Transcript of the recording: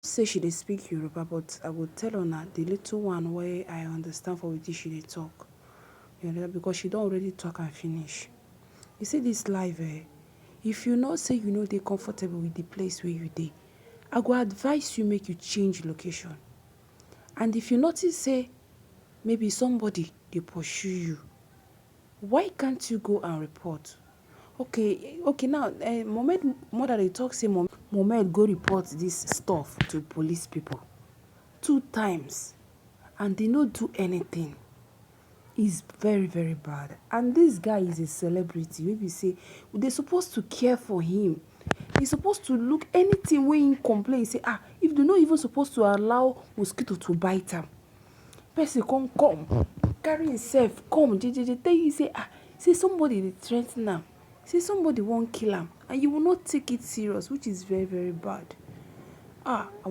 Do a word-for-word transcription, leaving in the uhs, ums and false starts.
Say she dey speak Yoruba, but I go tell una the little one wey I understand for wetin she dey talk. You understand? Because she don already talk and finish. You see this life, eh? If you know say you no dey comfortable with the place where you dey, I go advise you make you change location. And if you notice say maybe somebody dey pursue you, why can't you go and report? Okay, okay, now, eh, Mohammed mother dey talk say Mom-, Mohammed go report this stuff to police people two times and they no do anything. Is very, very bad. And this guy is a celebrity. Maybe say they supposed to care for him. They supposed to look anything wey he complain say, ah, if they no even supposed to allow mosquito to bite am, person come come carry himself come, they, they, they tell you say, ah, say somebody dey threaten am, say somebody wan kill am, and you will not take it serious, which is very, very bad. Ah, I